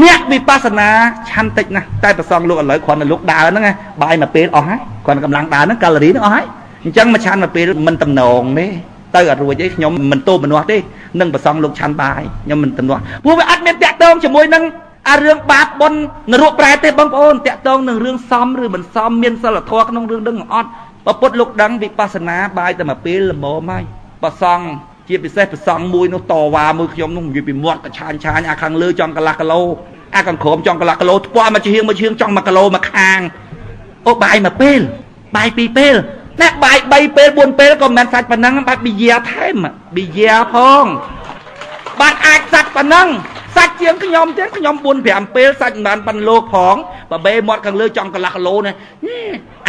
អ្នកវិបស្សនាឆាន់តិចណាស់តែប្រសងលោកឥឡូវគ្រាន់តែលោកដើរហ្នឹងបាយមួយពេលអស់ហើយគ្រាន់តែកម្លាំងដើរហ្នឹងកាឡូរីហ្នឹងអស់ហើយអញ្ចឹងមកឆាន់មួយពេលមិនតំណងទេទៅអត់រួចទេខ្ញុំមិនទោមនស្សទេនឹងប្រសងលោកឆាន់បាយខ្ញុំមិនតំណោះព្រោះវាអត់មានតាក់ទងជាមួយនឹងអារឿងបាបបុណ្យនរកប្រែទេបងប្អូនតាក់ទងនឹងរឿងសមឬមិនសមមានសិលធម៌ក្នុងរឿងនឹងអត់បើពុទ្ធលោកដឹងវិបស្សនាបាយតែមួយពេលល្មមហើយប្រសងជាពិសេសប្រសងមួយនោះតវ៉ាមួយខ្ញុំនោះនិយាយពីមាត់កឆាញឆាញអាខាងលើចង់កន្លះគីឡូអាខាងក្រោមចង់កន្លះគីឡូថ្ពាល់មកជាហៀងមកជាហៀងចង់1គីឡូមកខាងអូបាយមួយពេលបាយពីរពេលណាបាយ3ពេល4ពេលក៏មិនមែនសាច់ប៉ុណ្ណឹងបាយប៊ីយ៉ាថែមប៊ីយ៉ាផងបានអាចសាច់ប៉ុណ្ណឹងសាច់ជាងខ្ញុំទៀតខ្ញុំ4 5ពេលសាច់មិនបានប៉ុនលោកផងបបេមាត់ខាងលើចង់កន្លះគីឡូនេះ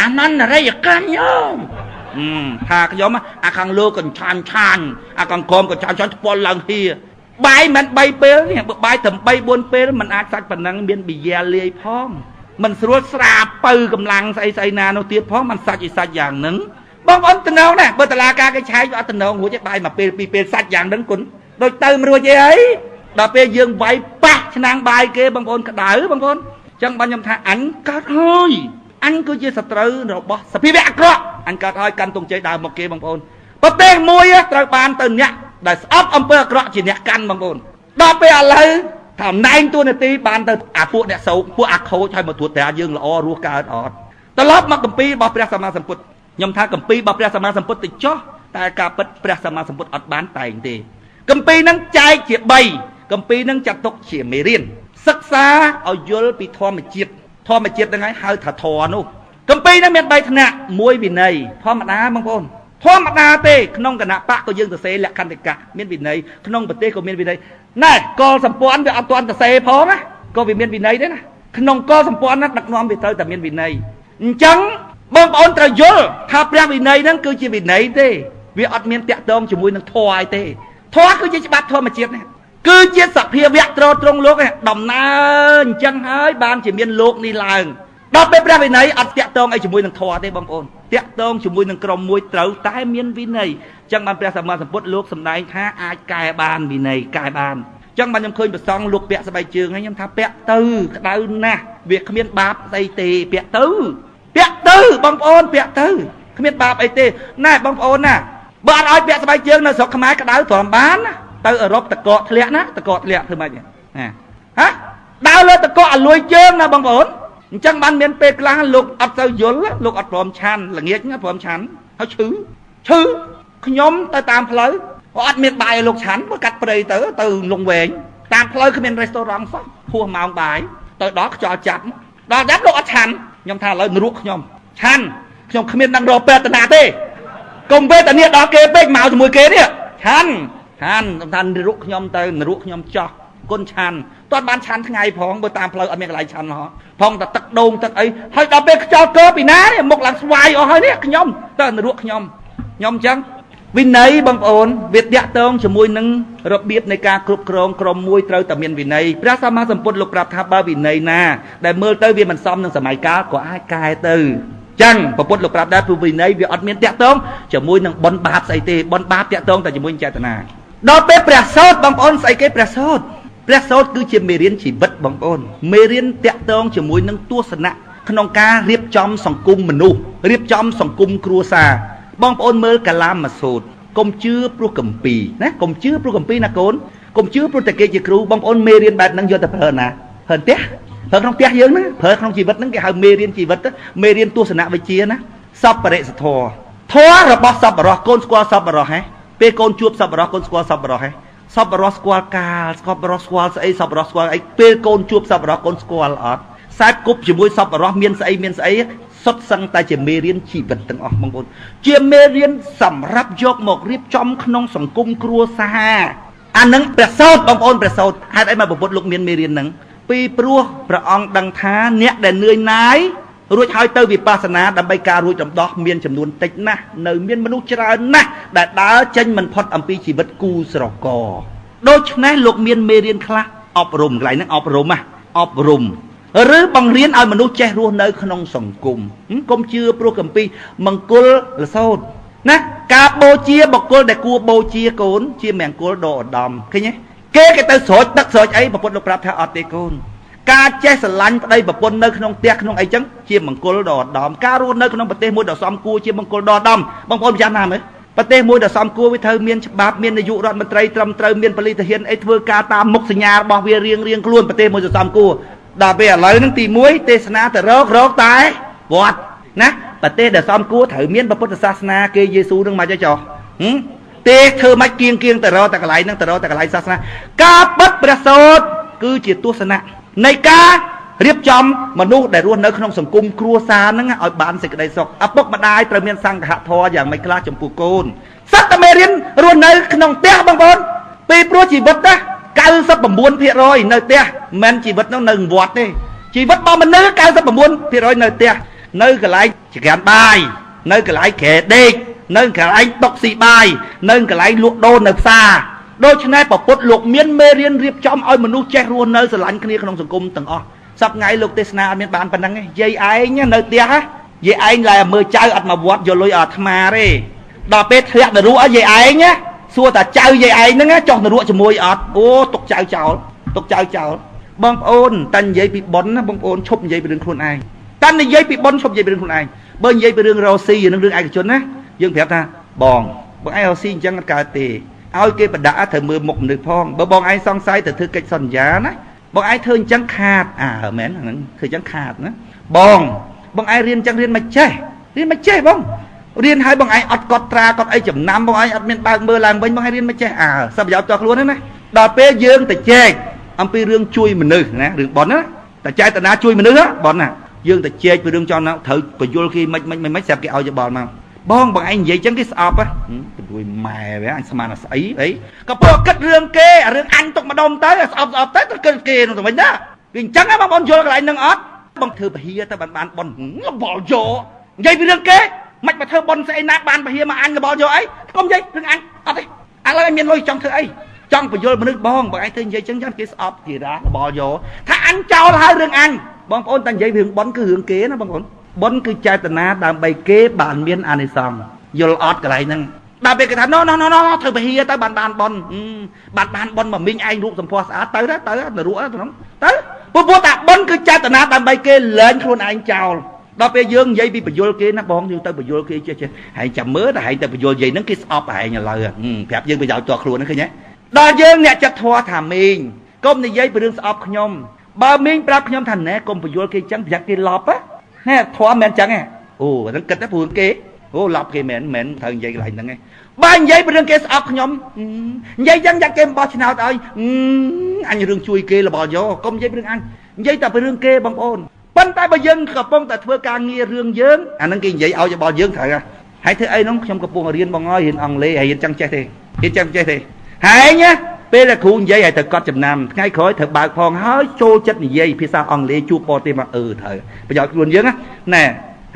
អានន្តរិយកម្មញោមថាខ្ញុំអាខាងលើកញ្ឆាញឆាញអាខាងក្រោមកញ្ឆាញឆាញថ្ពាល់ឡើងហៀបាយមិន3ពេលនេះបើបាយត្រឹម3 4ពេលមិនអាចសាច់ប៉ុណ្ណឹងមានប៊ីយ៉ាលាយផងមិនស្រួលស្រាពៅកម្លាំងស្អីស្អីណានោះទៀតផងมันសាច់អីសាច់យ៉ាងហ្នឹងបងប្អូនតំណងណាបើតឡាការគេឆែកវាអត់តំណងរួចទេបាយមួយពេលពីរពេលសាច់យ៉ាងហ្នឹងគុណដូចទៅមិនរួចទេអីដល់ពេលយើងវាយប៉ះឆ្នាំងបាយគេបងប្អូនក្តៅបងប្អូនអញ្ចឹងបានខ្ញុំថាអញកើតហើយអញគឺជាសត្រូវរបស់សភាវៈអាក្រក់អញកើតហើយកាន់ទងជ័យដើមមកគេបងប្អូនប្រទេសមួយត្រូវបានទៅអ្នកដែលស្អប់អំពើអាក្រក់ជាអ្នកកាន់បងប្អូនដល់ពេលឥឡូវថាអំណែងតួនាទីបានទៅអាពួកអ្នកសោកពួកអាខូចឲ្យមកត្រួតត្រាយើងល្អរស់កើតអត់ត្រឡប់មកកម្ពីរបស់ព្រះសម្មាសម្ពុទ្ធខ្ញុំថាកម្ពីរបស់ព្រះសម្មាសម្ពុទ្ធទៅចោះតែការពិតព្រះសម្មាសម្ពុទ្ធអត់បានតែងទេកម្ពីនឹងចែកជា3កម្ពីនឹងចាត់ទុកជាមេរៀនសិក្សាឲ្យយល់ពីធម្មជាតិធម្មជាតិហ្នឹងហើយហៅថាធម៌នោះកម្ពីនឹងមាន3ថ្នាក់មួយវិន័យធម្មតាបងប្អូនធម្មតាទេក្នុងគណៈបកក៏យើងសរសេរលក្ខន្តិកៈមានវិន័យក្នុងប្រទេសក៏មានវិន័យណែកលសម្ព័ន្ធវាអត់ទាន់សរសេរផងណាក៏វាមានវិន័យដែរណាក្នុងកលសម្ព័ន្ធណាដឹកនាំវាត្រូវតែមានវិន័យអញ្ចឹងបងប្អូនត្រូវយល់ថាព្រះវិន័យហ្នឹងគឺជាវិន័យទេវាអត់មានតាក់ទងជាមួយនឹងធម៌អីទេធម៌គឺជាច្បាប់ធម្មជាតិនេះគឺជាសភាវៈត្រត្រង់លោកដំណើរអញ្ចឹងហើយបានជាមានលោកនេះឡើងដល់ពេលព្រះវិន័យអត់តាក់ទងអីជាមួយនឹងធម៌ទេបងប្អូនតាក់ទងជាមួយនឹងក្រុមមួយត្រូវតែមានវិន័យអញ្ចឹងបានព្រះសម្មាសម្ពុទ្ធលោកសម្ដែងថាអាចកែបានវិន័យកែបានអញ្ចឹងបានខ្ញុំឃើញព្រះសង្ឃលោកពាក់ស្បែកជើងហើយខ្ញុំថាពាក់ទៅក្តៅណាស់វាគ្មានបាបស្អីទេពាក់ទៅពាក់ទៅបងប្អូនពាក់ទៅគ្មានបាបអីទេណែបងប្អូនណាបើអត់ឲ្យពាក់ស្បែកជើងនៅស្រុកខ្មែរក្តៅទ្រាំបានណាទៅអឺរ៉ុបតកកធ្លាក់ណាតកកធ្លាក់ធ្វើម៉េចណាហ៎ដើរលើតកកឲ្យលួយជើងណាបងប្អូន អញ្ចឹងបានមានពេលខ្លះលោកអត់ទៅយល់លោកអត់ព្រមឆាន់ល្ងាចណាព្រមឆាន់ហើយឈឺឈឺខ្ញុំទៅតាមផ្លូវអត់មានបាយឲ្យលោកឆាន់បើកាត់ព្រៃទៅទៅលងវែងតាមផ្លូវគ្មានរេស្តូរ៉ង់សោះហួសម៉ោងបាយទៅដល់ខ្យល់ចាប់ដល់ចាប់លោកអត់ឆាន់ខ្ញុំថាឥឡូវនរកខ្ញុំឆាន់ខ្ញុំគ្មានដឹងរកពេទ្យតាទេកុំវេទនាដល់គេពេកមកជាមួយគេនេះឆាន់ឆាន់ខ្ញុំថានរកខ្ញុំទៅនរកខ្ញុំចោះគុណឆាន់តើបានឆាន់ថ្ងៃផងបើតាមផ្លូវអត់មានកន្លែងឆាន់ហ៎ផងតែទឹកដូងទឹកអីហើយដល់ពេលខ្យល់កើពីណានេះមុខឡើងស្វាយអស់ហើយនេះខ្ញុំទៅនរកខ្ញុំខ្ញុំអញ្ចឹងវិន័យបងប្អូនវាតាក់ទងជាមួយនឹងរបៀបនៃការគ្រប់គ្រងក្រុមមួយត្រូវតែមានវិន័យព្រះសម្មាសម្ពុទ្ធលោកប្រាប់ថាបើវិន័យណាដែលមើលទៅវាមិនសមនឹងសម័យកាលក៏អាចកែទៅចឹងព្រះពុទ្ធលោកប្រាប់ដែរព្រោះវិន័យវាអត់មានតាក់ទងជាមួយនឹងបុណ្យបាបស្អីទេបុណ្យបាបតាក់ទងតែជាមួយចេតនាដល់ពេលព្រះសោតបងប្អូនស្អីគេព្រះសោតព្រះសោតគឺជាមេរៀនជីវិតបងប្អូនមេរៀនតាក់ទងជាមួយនឹងទស្សនៈក្នុងការរៀបចំសង្គមមនុស្សរៀបចំសង្គមគ្រួសារបងប្អូនមើលកាលាមសូត្រកុំជឿព្រោះកម្ពីណាកុំជឿព្រោះកម្ពីណាកូនកុំជឿព្រោះតែគេជាគ្រូបងប្អូនមេរៀនបែបហ្នឹងយកទៅប្រើណាប្រើផ្ទះប្រើក្នុងផ្ទះយើងហ្នឹងប្រើក្នុងជីវិតហ្នឹងគេហៅមេរៀនជីវិតមេរៀនទស្សនវិជ្ជាណាសពរិសធម៌ធម៌របស់សពរោះកូនស្គាល់សពរោះហ៎ពេលកូនជួបសពរោះកូនស្គាល់សពរោះហ៎សពរោះស្គាល់កាលសពរោះស្គាល់ស្អីសពរោះស្គាល់អីពេលកូនជួបសពរោះកូនស្គាល់អត់ខ្សែគប់ជាមួយសពរោះមានស្អីមានស្អីសុទ្ធសឹងតែជាមេរៀនជីវិតទាំងអស់បងប្អូនជាមេរៀនសម្រាប់យកមករៀបចំក្នុងសង្គមគ្រួសារអានឹងព្រះសោតបងប្អូនព្រះសោតហេតុអីមកពុទ្ធលោកមានមេរៀនហ្នឹងពីព្រោះព្រះអង្គដឹងថាអ្នកដែលនឿយណាយរួចហើយទៅវិបស្សនាដើម្បីការរួចរំដោះមានចំនួនតិចណាស់នៅមានមនុស្សច្រើនណាស់ដែលដើរចេញមិនផុតអំពីជីវិតគូស្រករដូច្នេះលោកមានមេរៀនខ្លះអប់រំកន្លែងហ្នឹងអប់រំណាអប់រំឬបង្រៀនឲ្យមនុស្សចេះរស់នៅក្នុងសង្គមកុំជឿព្រោះកម្ពីមង្គលលសោតណាការបូជាបុគ្គលដែលគួរបូជាកូនជាមង្គលដ៏ឧត្តមឃើញទេគេទៅស្រោចទឹកស្រោចអីប្រពន្ធលោកប្រាប់ថាអត់ទេកូនការចេះស្រឡាញ់ប្តីប្រពន្ធនៅក្នុងផ្ទះក្នុងអីចឹងជាមង្គលដ៏ឧត្តមការរស់នៅក្នុងប្រទេសមួយដ៏សមគួរជាមង្គលដ៏ឧត្តមបងប្អូនចាំណាមើលប្រទេសមួយដ៏សមគួរវាត្រូវមានច្បាប់មាននាយករដ្ឋមន្ត្រីត្រឹមត្រូវមានប៉ូលីសទាហានអីធ្វើការតាមមុខសញ្ញារបស់វារៀងរៀងខ្លួនប្រទេសមួយដ៏សមគួរដល់ពេលឥឡូវហ្នឹងទី1ទេសនាទៅរកតែវត្តណាប្រទេសដែលសមគួរត្រូវមានពុទ្ធសាសនាគេយេស៊ូនឹងមកចុះទេធ្វើមិនគៀងគៀងទៅរកតែកន្លែងហ្នឹងទៅរកតែកន្លែងសាសនាការបិទព្រះសូត្រគឺជាទស្សនៈនៃការរៀបចំមនុស្សដែលរស់នៅក្នុងសង្គមគ្រួសារហ្នឹងឲ្យបានសេចក្តីសុខឪពុកម្ដាយត្រូវមានសង្ឃធម៌យ៉ាងម៉េចខ្លះចំពោះកូនសត្វតែមេរៀនរស់នៅក្នុងផ្ទះបងប្អូនពីព្រោះជីវិតណា99%នៅផ្ទះមិនជីវិតនោះនៅវត្តទេជីវិតរបស់មនុស្ស99%នៅផ្ទះនៅកន្លែងចក្រានបាយនៅកន្លែងក្រែដេកនៅកន្លែងតុកស៊ីបាយនៅកន្លែងលក់ដូរនៅផ្សារដូច្នេះពពុទ្ធលោកមានមេរៀនរៀបចំឲ្យមនុស្សចេះរស់នៅស្រឡាញ់គ្នាក្នុងសង្គមទាំងអស់សប្ងៃលោកទេសនាអត់មានបានប៉ុណ្ណឹងទេយាយឯងនៅផ្ទះយាយឯងឡើយមើលចៅអត់មកវត្តយកលុយឲ្យអាត្មាទេដល់ពេលធ្លាក់នរកយាយឯងសួរតាចៅយាយឯងហ្នឹងចុះនរកជាមួយអត់អូទុកចៅចោលទុកចៅចោលបងប្អូនតែនិយាយពីប៉ុនណាបងប្អូនឈប់និយាយពីរឿងខ្លួនឯងតែនិយាយពីប៉ុនឈប់និយាយពីរឿងខ្លួនឯងបើនិយាយពីរឿងរ៉ូស៊ីនឹងរឿងឯកជនណាយើងប្រាប់ថាបងបងឯងរ៉ូស៊ីអញ្ចឹងអត់កើតទេឲ្យគេបដាក់ត្រូវមើលមុខមនុស្សផងបើបងឯងសង្ស័យត្រូវធ្វើកិច្ចសន្យាណាបងឯងធ្វើអញ្ចឹងខាតអើមែនហ្នឹងធ្វើអញ្ចឹងខាតណាបងបងឯងរៀនអញ្ចឹងរៀនមិនចេះរៀនមិនចេះបងរៀនហើយបងឯងអត់កត់ត្រាកត់អីចំណាំបងឯងអត់មានបើកមើលឡើងវិញបងឯងរៀនមិនចេះអើសប្រយោជន៍តខ្លួនហ្នឹងណាដល់ពេលយើងទៅចែកអំពីរឿងជួយមនុស្សណារឿងប៉ុនណាតែចេតនាជួយមនុស្សប៉ុនណាយើងទៅចែកពីរឿងចំណាត្រូវបញ្យលគេមិនមិនមិនស្រាប់គេឲ្យយោបល់មកបងបងឯងនិយាយចឹងគេស្អប់ហ៎ទៅរួយម៉ែវាអញស្មានអាស្អីអីក៏ព្រោះគិតរឿងគេរឿងអញទុកម្ដុំទៅស្អប់ស្អប់ទៅទៅគិតគេនោះទៅវិញណាវាអញ្ចឹងបងប្អូនយល់កន្លែងហ្នឹងអត់បងធ្វើពហិយទៅបានបានប៉ុនលបល់យកនិយាយពីរឿងគេមិនមកធ្វើប៉ុនស្អីណាបានពហិយមកអញលបល់យកអីកុំនិយាយរឿងអញអត់ទេឥឡូវអញមានលុយចង់ធ្វើអីចង់បញ្យល់មនុស្សបងបងឯងធ្វើនិយាយចឹងចឹងគេស្អប់គេរ៉ាលបល់យកថាអញចោលហើយរឿងអញបងប្អូនតែនិយាយរឿងប៉ុនគឺរឿងគេណាបងប្អូនប៉ុនគឺចេតនាដើម្បីគេបានមានអានិសង្សយល់អត់កន្លែងហ្នឹងដល់ពេលគេថាណូណូណូធ្វើពហិយទៅបានបានប៉ុនបានបានប៉ុនមកមីងឯងរូបសម្ផស្សស្អាតទៅទៅនរកទៅហ្នឹងទៅព្រោះតាប៉ុនគឺចេតនាដើម្បីគេលែងខ្លួនឯងចោលដល់ពេលយើងនិយាយពីបញ្យលគេណាបងយើងទៅបញ្យលគេចេះចេះហើយចាំមើលតែហើយទៅបញ្យលនិយាយហ្នឹងគេស្អប់ឯងឥឡូវប្រាប់យើងប្រយោជន៍តខ្លួនហ្នឹងឃើញទេដល់យើងអ្នកចិត្តធွာថាមីងកុំនិយាយពីរឿងស្អប់ខ្ញុំ បើមីងប្រាប់ខ្ញុំថាណែកុំបញ្យល់គេចឹងប្រយ័ត្នគេឡប់ណាណែធម៌មិនចឹងទេអូហ្នឹងគិតតែព្រោះគេអូឡប់គេមែនមិនត្រូវនិយាយកន្លែងហ្នឹងឯងបើនិយាយពីរឿងគេស្អប់ខ្ញុំនិយាយចឹងយ៉ាក់គេបោះឆ្នោតឲ្យអញរឿងជួយគេរបស់យកកុំនិយាយពីរឿងអញនិយាយតែពីរឿងគេបងប្អូនប៉ុន្តែបើយើងកំពុងតែធ្វើការងាររឿងយើងអាហ្នឹងគេនិយាយឲ្យរបស់យើងត្រូវហើយធ្វើអីហ្នឹងខ្ញុំកំពុងរៀនបងអើយរៀនអង់គ្លេសហើយរៀនចឹងចេះទេរៀនចឹងចេះទេហើយណាពេលដែលគ្រូនិយាយឲ្យត្រូវកត់ចំណាំថ្ងៃក្រោយត្រូវបើកផងហើយចូលចិត្តនិយាយភាសាអង់គ្លេសជួបបរទេសមកអឺត្រូវប្រយោជន៍ខ្លួនយើងណាណែ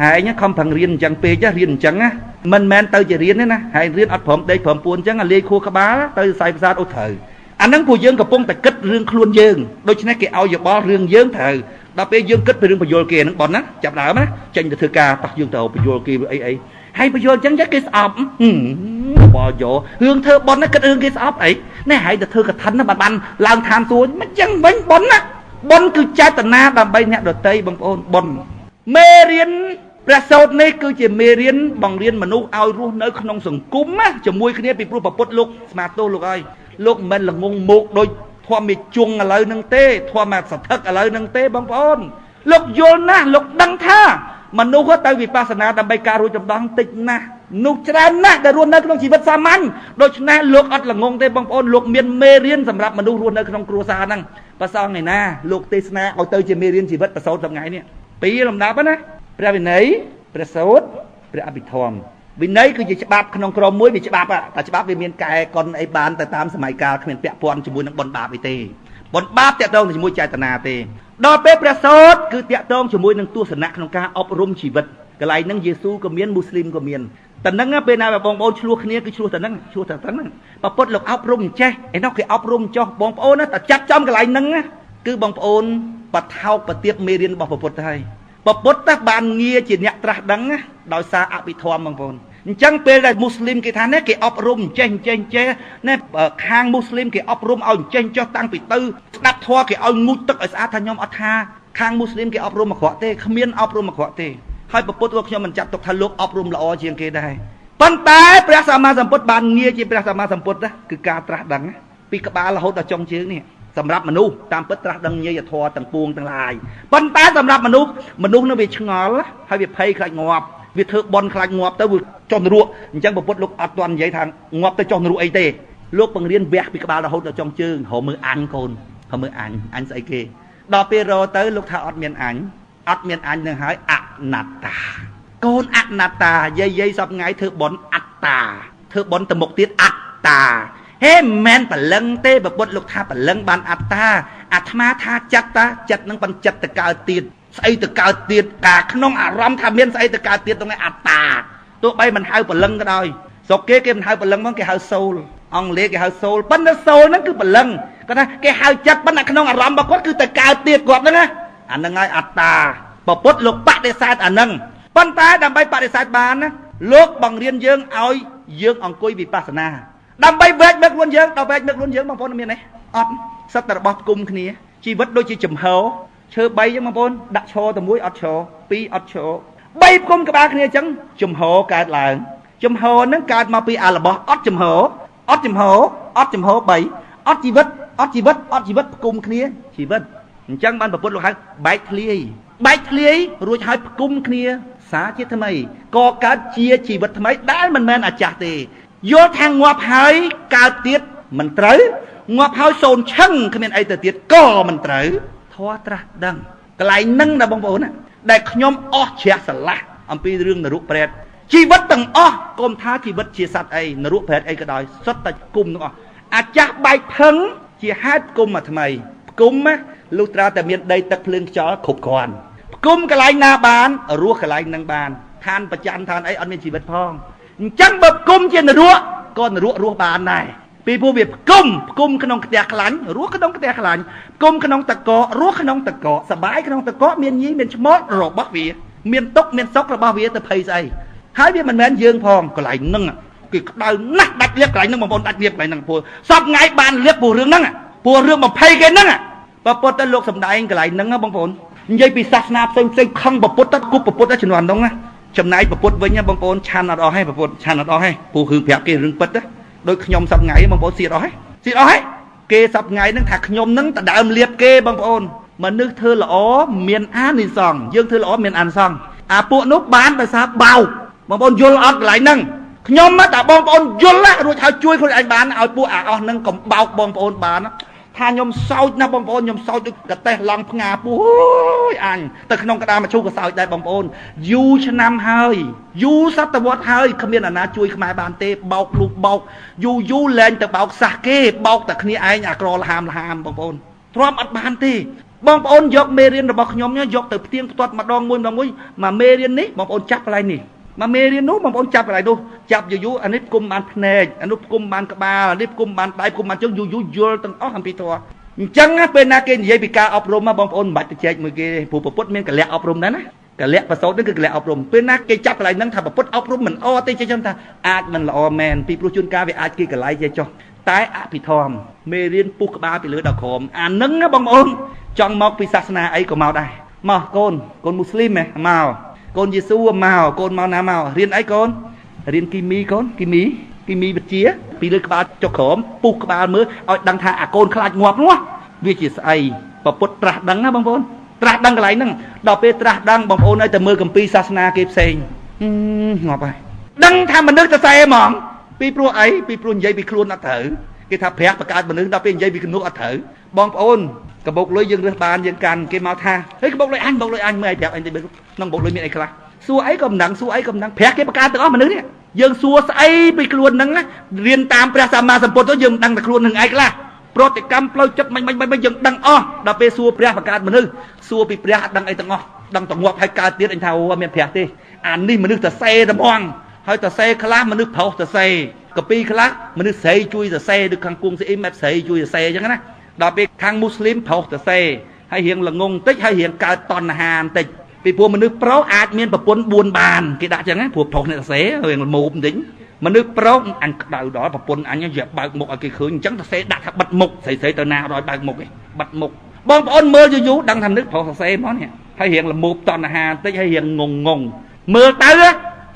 ហើយខំប្រឹងរៀនអញ្ចឹងពេករៀនអញ្ចឹងណាមិនមែនទៅជារៀនទេណាហើយរៀនអត់ព្រមដេកព្រមពួនអញ្ចឹងលាយខួរក្បាលទៅសរសៃប្រសាទអូត្រូវអាហ្នឹងពួកយើងកំពុងតែគិតរឿងខ្លួនយើងដូច្នេះគេឲ្យយោបល់រឿងយើងត្រូវដល់ពេលយើងគិតពីរឿងបញ្យលគេហ្នឹងប៉ុនណាចាប់ដើមណាចេញទៅធ្វើការប៉ះយើងទៅបញ្យលគេអីអីហើយបញ្យលអញ្ចឹងគេស្អប់បលយោរឿងធ្វើប៉ុនណាគិតរឿងគេស្អប់អីនេះហើយទៅធ្វើកឋិនណាបានឡើងឋានសួគ៌មិនអញ្ចឹងវិញប៉ុនណាប៉ុនគឺចេតនាដើម្បីអ្នកដតីបងប្អូនប៉ុនមេរៀនព្រះសូត្រនេះគឺជាមេរៀនបង្រៀនមនុស្សឲ្យរស់នៅក្នុងសង្គមណាជាមួយគ្នាពីព្រោះពុទ្ធលោកស្មាទោសលោកហើយលោកមិនមែនល្ងងមោកដូចធម្មជុងឥឡូវហ្នឹងទេធម្មសថឹកឥឡូវហ្នឹងទេបងប្អូនលោកយល់ណាស់លោកដឹងថាមនុស្សទៅវិបស្សនាដើម្បីការរួចចម្ដងតិចណាស់នោះច្រើនណាស់ដែលរស់នៅក្នុងជីវិតសាមញ្ញដូច្នេះលោកអត់ល្ងងទេបងប្អូនលោកមានមេរៀនសម្រាប់មនុស្សរស់នៅក្នុងគ្រួសារហ្នឹងប្រសងឯណាលោកទេសនាឲ្យទៅជាមេរៀនជីវិតប្រសូតថ្ងៃនេះពីរលំដាប់ណាព្រះវិន័យព្រះសូត្រព្រះអភិធម្មវិន័យគឺជាច្បាប់ក្នុងក្រុមមួយវាច្បាប់តែច្បាប់វាមានកែកុនអីបានទៅតាមសម័យកាលគ្មានពាក់ព័ន្ធជាមួយនឹងបុណ្យបាបអីទេបុណ្យបាបតាក់ទងជាមួយចេតនាទេដល់ពេលព្រះសូត្រគឺតាក់ទងជាមួយនឹងទស្សនៈក្នុងការអប់រំជីវិតកន្លែងហ្នឹងយេស៊ូក៏មានមូស្លីមក៏មានតែហ្នឹងពេលណាបងប្អូនឆ្លោះគ្នាគឺឆ្លោះតែហ្នឹងឆ្លោះតែហ្នឹងប្រពុតលោកអប់រំចេះឯនោះគេអប់រំចុះបងប្អូនណាតែចាប់ចំកន្លែងហ្នឹងគឺបងប្អូនបថោកបទៀបមេរៀនរបស់ប្រពុតហើយប្រពុតតែបានងារជាអ្នកត្រាស់ដឹងដោយសារអភិធម្មបងប្អូនអញ្ចឹងពេលដែលមូស្លីមគេថានេះគេអប់រំចេះចេះចេះណែខាងមូស្លីមគេអប់រំឲ្យចេះចុះតាំងពីទៅស្ដាប់ធម៌គេឲ្យងូតទឹកឲ្យស្អាតថាខ្ញុំអត់ថាខាងមូស្លីមគេអប់រំអាក្រក់ទេគ្មានអប់រំអាក្រក់ទេហើយប្រពុតក៏ខ្ញុំមិនចាត់ទុកថាលោកអប់រំល្អជាងគេដែរប៉ុន្តែព្រះសម្មាសម្ពុទ្ធបានងារជាព្រះសម្មាសម្ពុទ្ធគឺការត្រាស់ដឹងពីក្បាលរហូតដល់ចុងជើងនេះសម្រាប់មនុស្សតាមពិតត្រាស់ដឹងញាយធម៌ទាំងពួងទាំងឡាយប៉ុន្តែសម្រាប់មនុស្សមនុស្សនឹងវាឆ្ងល់ហើយវាភ័យខ្លាចងាប់វាធ្វើបន់ខ្លាចងាប់ទៅវាចុះនរកអញ្ចឹងពុទ្ធលោកអត់ទាន់និយាយថាងាប់ទៅចុះនរកអីទេលោកបង្រៀនវះពីក្បាលរហូតដល់ចុងជើងរកមើលអញកូនរកមើលអញអញស្អីគេដល់ពេលរកទៅលោកថាអត់មានអញអត់មានអញនឹងហើយអនត្តាកូនអនត្តាយាយយាយសពថ្ងៃធ្វើបន់អត្តាធ្វើបន់ទៅមុខទៀតអត្តាហេមិនមែនព្រលឹងទេពុទ្ធលោកថាព្រលឹងបានអត្តាអាត្មាថាចិត្តតាចិត្តនឹងបានចិត្តទៅកើតទៀតស្អីទៅកើតទៀតកាក្នុងអារម្មណ៍ថាមានស្អីទៅកើតទៀតទៅឯអត្តាទោះបីមិនហៅព្រលឹងក៏ដោយស្រុកគេគេមិនហៅព្រលឹងហ្មងគេហៅសូលអង់គ្លេសគេហៅសូលប៉ុន្តែសូលហ្នឹងគឺព្រលឹងគាត់ថាគេហៅចិត្តប៉ុន្តែក្នុងអារម្មណ៍របស់គាត់គឺទៅកើតទៀតគាត់ហ្នឹងណាអាហ្នឹងហើយអត្តាពុទ្ធលោកបដិសេធអាហ្នឹងប៉ុន្តែដើម្បីបដិសេធបានណាលោកបង្រៀនយើងឲ្យយើងអង្គុយវិបស្សនាដើម្បីវែកមើលខ្លួនយើងដល់វែកមើលខ្លួនយើងបងប្អូនមានទេអត់សិតតែរបស់គុំគ្នាជីវិតដូចជាចំហឈើ3ចឹងបងប្អូនដាក់ឈរតែមួយអត់ឈរពីរអត់ឈរ3គុំក្បាលគ្នាចឹងចំហកើតឡើងចំហហ្នឹងកើតមកពីអារបស់អត់ចំហអត់ចំហអត់ចំហ3អត់ជីវិតអត់ជីវិតអត់ជីវិតគុំគ្នាជីវិតអញ្ចឹងបានប្រពុតលោកហៅបែកធ្លាយបែកធ្លាយរួចហើយផ្គុំគ្នាសាជាថ្មីក៏កើតជាជីវិតថ្មីដែលមិនមែនអាចាស់ទេយល់ថាងាប់ហើយកើតទៀតមិនត្រូវងាប់ហើយសូនឆឹងគ្មានអីទៅទៀតក៏មិនត្រូវធម៌ត្រាស់ដឹងកន្លែងហ្នឹងណាបងប្អូនណាដែលខ្ញុំអស់ជ្រះស្រឡះអំពីរឿងនរកប្រេតជីវិតទាំងអស់កុំថាជីវិតជាសត្វអីនរកប្រេតអីក៏ដោយសុទ្ធតែគុំទាំងអស់អាចាស់បែកផឹងជាហេតុគុំអាថ្មីគុំណាលុះត្រាតែមានដីទឹកភ្លើងខ្យល់គ្រប់គ្រាន់គុំកន្លែងណាបានរស់កន្លែងហ្នឹងបានឋានប្រច័នឋានអីអត់មានជីវិតផងអញ្ចឹងបើគុំជានរកក៏នរករស់បានដែរពីព្រោះវាគុំគុំក្នុងផ្ទះខ្លាញ់រស់ក្នុងផ្ទះខ្លាញ់គុំក្នុងតកករស់ក្នុងតកសបាយក្នុងតកមានញីមានឈ្មោះរបស់វាមានទុកមានសុខរបស់វាទៅភ័យស្អីហើយវាមិនមែនយើងផងកន្លែងហ្នឹងគេក្តៅណាស់ដាច់លៀបកន្លែងហ្នឹងបងប្អូនដាច់លៀបកន្លែងហ្នឹងព្រោះសពថ្ងៃបានលៀបព្រោះរឿងហ្នឹងព្រោះរឿងបំភ័យគេហ្នឹងបើពុទ្ធទៅលោកសំដែងកន្លែងហ្នឹងបងប្អូននិយាយពីសាសនាផ្សេងផ្សេងខឹងពុទ្ធទៅគប់ពុទ្ធទៅជំនាន់ហ្នឹងណាចំណែកពុទ្ធវិញបងប្អូនឆាន់អត់អស់ទេពុទ្ធឆាន់អត់អស់ទេព្រោះរឿងប្រាប់គេរឿងពិតដូចខ្ញុំសពថ្ងៃបងប្អូនសៀតអស់ទេសៀតអស់ទេគេសពថ្ងៃហ្នឹងថាខ្ញុំហ្នឹងតដើមលៀបគេបងប្អូន មនុស្សធ្វើល្អមានអានិសង្សយើងធ្វើល្អមានអានិសង្សអាពួកនោះបានដោយសារបោកបងប្អូនយល់អត់កន្លែងហ្នឹងខ្ញុំតែបងប្អូនយល់រួចហើយជួយខ្លួនឯងបានឲ្យពួកអាអស់ហ្នឹងកុំបោកបងប្អូនបានថាខ្ញុំសោចណាស់បងប្អូនខ្ញុំសោចដូចកតេះឡង់ផ្ងាពោះអូយអញទៅក្នុងក្តារមឈូសក៏សោចដែរបងប្អូនយូរឆ្នាំហើយយូរសតវត្សហើយគ្មានអាណាជួយខ្មែរបានទេបោកលូបោកយូរយូរលែងទៅបោកសះគេបោកតែគ្នាឯងអាក្រលហាមលហាមបងប្អូនទ្រាំអត់បានទេបងប្អូនយកមេរៀនរបស់ខ្ញុំយកទៅផ្ទៀងផ្ទាត់ម្ដងមួយម្ដងមួយមកមេរៀននេះបងប្អូនចាប់កន្លែងនេះមកមេរៀននោះបងប្អូនចាប់កន្លែងនោះចាប់យូរយូរអានេះផ្គុំបានភ្នែកអានោះផ្គុំបានក្បាលអានេះផ្គុំបានដៃផ្គុំបានជើងយូរយូរយល់ទាំងអស់អំពីធម៌អញ្ចឹងពេលណាគេនិយាយពីការអប់រំបងប្អូនមិនបាច់ទៅចែកមួយគេទេព្រោះពុទ្ធមានកលៈអប់រំដែរណាកលៈប្រសូតនេះគឺកលៈអប់រំពេលណាគេចាប់កន្លែងហ្នឹងថាពុទ្ធអប់រំមិនអទេចេះចឹងថាអាចមិនល្អមែនពីព្រោះជួនកាលវាអាចគេកន្លែងចេះចុះតែអភិធម្មមេរៀនពុះក្បាលពីលើដល់ក្រោមអានឹងបងប្អូនចង់មកពីសាសនាអីក៏មកដែរមកកូនកូនមូស្លីមហ៎មកកូនយេស៊ូមកកូនមកណាមករៀនអីកូនរៀនគីមីកូនគីមីគីមីវិទ្យាពីលើក្បាលចុះក្រោមពុះក្បាលមើលឲ្យដឹងថាអាកូនខ្លាចងាប់នោះវាជាស្អីពពុទ្ធត្រាស់ដឹងណាបងប្អូនត្រាស់ដឹងកន្លែងហ្នឹងដល់ពេលត្រាស់ដឹងបងប្អូនឲ្យតែមើលកម្ពីសាសនាគេផ្សេងងាប់ហើយដឹងថាមនុស្សទៅសែហ្មងពីព្រោះអីពីព្រោះនិយាយពីខ្លួនអត់ត្រូវគេថាព្រះបង្កើតមនុស្សដល់ពេលនិយាយពីមនុស្សអត់ត្រូវបងប្អូនកបោកលុយយើងរើសបានយើងកាន់គេមកថាហេកបោកលុយអញបោកលុយអញមើលឲ្យប្រាប់អញតិចមើលក្នុងបោកលុយមានអីខ្លះសួរអីក៏មិនដឹងសួរអីក៏មិនដឹងព្រះគេបង្កើតទាំងអស់មនុស្សនេះយើងសួរស្អីពីខ្លួនហ្នឹងរៀនតាមព្រះសម្មាសម្ពុទ្ធទៅយើងមិនដឹងតែខ្លួននឹងឯងខ្លះប្រតិកម្មផ្លូវចិត្តមិនមិនយើងដឹងអស់ដល់ពេលសួរព្រះបង្កើតមនុស្សសួរពីព្រះអត់ដឹងអីទាំងអស់ដឹងតែងាប់ហើយកើតទៀតអញថាអូអត់មានព្រះទេអានេះមនុស្សតសេត្មងហើយតសេខ្លះមនុស្សប្រុសតសេកាពីខ្លះមនុស្សស្រីជួយសរសេរដូចខាងគង់ស៊ីអ៊ីមបែបស្រីជួយសរសេរអញ្ចឹងណាដល់ពេលខាងមូស្លីមប្រុសសរសេរហើយរៀងល្ងងបន្តិចហើយរៀងកើតតណ្ហាបន្តិចពីព្រោះមនុស្សប្រុសអាចមានប្រពន្ធ4បានគេដាក់អញ្ចឹងណាព្រោះប្រុសអ្នកសរសេររៀងល្មមបន្តិចមនុស្សប្រុសអញក្តៅដល់ប្រពន្ធអញយកបើកមុខឲ្យគេឃើញអញ្ចឹងសរសេរដាក់ថាបិទមុខស្រីស្រីទៅណាអត់ឲ្យបើកមុខទេបិទមុខបងប្អូនមើលយូរយូរដឹងថាមនុស្សប្រុសសរសេរហ្មងនេះហើយរៀងល្មមតណ្ហាបន្តិចហើយរៀងងងងមើលទៅ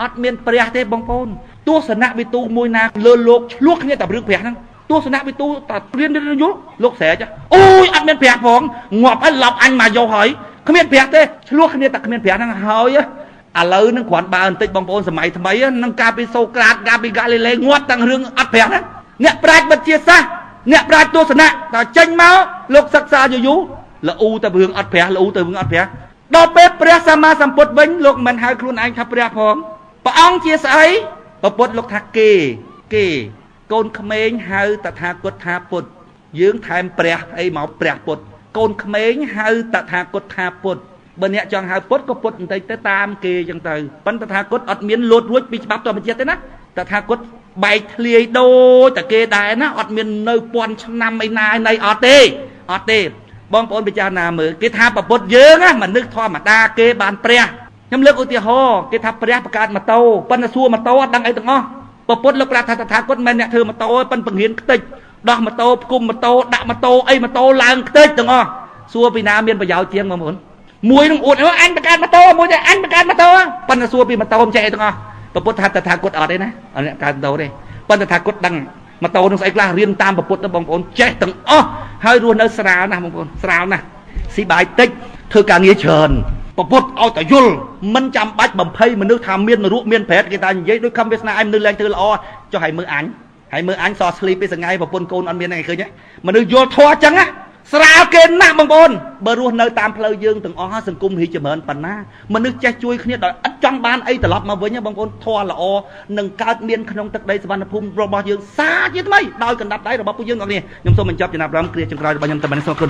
អត់មានព្រះទេបងប្អូនទស្សនវិទូមួយណាលើលោកឆ្លោះគ្នាតែរឿងព្រះហ្នឹងទស្សនវិទូតែរៀនយល់លោកស្រែកអូយអត់មានព្រះផងងាប់ហើយឡប់អញមកយកហើយគ្មានព្រះទេឆ្លោះគ្នាតែគ្មានព្រះហ្នឹងហើយឥឡូវហ្នឹងគ្រាន់បើបន្តិចបងប្អូនសម័យថ្មីហ្នឹងកាលពីសូក្រាតកាលពីហ្គាលីឡេងាប់ទាំងរឿងអត់ព្រះហ្នឹងអ្នកប្រាជ្ញវិទ្យាសាស្ត្រអ្នកប្រាជ្ញទស្សនៈតែចេញមកលោកសិក្សាយូរយូរលូទៅរឿងអត់ព្រះលូទៅរឿងអត់ព្រះដល់ពេលព្រះសម្មាសម្ពុទ្ធវិញលោកមិនហៅខ្លួនឯងថាព្រះផងព្រះអង្គជាស្អីព្រះពុទ្ធលោកថាគេគេកូនក្មេងហៅតថាគតថាពុទ្ធយើងថែមព្រះអីមកព្រះពុទ្ធកូនក្មេងហៅតថាគតថាពុទ្ធបើអ្នកចង់ហៅពុទ្ធក៏ពុទ្ធបន្តិចទៅតាមគេអញ្ចឹងទៅប៉ុន្តែតថាគតអត់មានលោតរួចពីច្បាប់ធម្មជាតិទេណាតថាគតបែកធ្លាយដូចតែគេដែរណាអត់មាននៅពាន់ឆ្នាំអីណាណីអត់ទេអត់ទេបងប្អូនពិចារណាមើលគេថាព្រះពុទ្ធយើងណាមនុស្សធម្មតាគេបានព្រះខ្ញុំលើកឧទាហរណ៍គេថាព្រះបង្កើតម៉ូតូប៉ុន្តែសួរម៉ូតូអត់ដឹងអីទាំងអស់ព្រះពុទ្ធលោកប្រាប់ថាតថាគតមិនមែនអ្នកធ្វើម៉ូតូទេប៉ុន្តែបង្រៀនខ្ទេចដោះម៉ូតូផ្គុំម៉ូតូដាក់ម៉ូតូអីម៉ូតូឡើងខ្ទេចទាំងអស់សួរពីណាមានប្រយោជន៍ជាងបងប្អូនមួយនឹងអួតអញបង្កើតម៉ូតូមួយទេអញបង្កើតម៉ូតូប៉ុន្តែសួរពីម៉ូតូមិនចេះអីទាំងអស់ព្រះពុទ្ធថាតថាគតអត់ទេណាអត់អ្នកកើតម៉ូតូទេប៉ុន្តែថាគតដឹងម៉ូតូនឹងស្អីខ្លះរៀនតាមព្រះពុទ្ធទៅបងប្អូនចេះទាំងអស់ហើយរស់នៅស្រាលណាស់បងប្អូនស្រាលណាស់ស៊ីបាយតិចធ្វើការងារច្រើនព្រះពុទ្ធឲ្យតែយល់មិនចាំបាច់បំភ័យមនុស្សថាមាននរកមានប្រេតគេថានិយាយដូចខំវាសនាឲ្យមនុស្សលែងធ្វើល្អចុះឲ្យមើលអញហើយមើលអញសស្លីពីសងៃប្រពន្ធកូនអត់មានអីឃើញទេមនុស្សយល់ធម៌អញ្ចឹងណាស្រាលគេណាស់បងប្អូនបើរស់នៅតាមផ្លូវយើងទាំងអស់សង្គមរីកចម្រើនប៉ុណ្ណាមនុស្សចេះជួយគ្នាដោយឥតចង់បានអីត្រឡប់មកវិញបងប្អូនធម៌ល្អនឹងកើតមានក្នុងទឹកដីសវណ្ណភូមិរបស់យើងសាជាថ្មីដោយកណ្ដាប់ដៃរបស់ពួកយើងទាំងនេះខ្ញុំសូមបញ្ចប់ចំណាប់អារម្មណ៍គ្រាចុងក្រោយរបស់ខ្ញុំតែប៉ុណ្្នេះសូមអរគុណ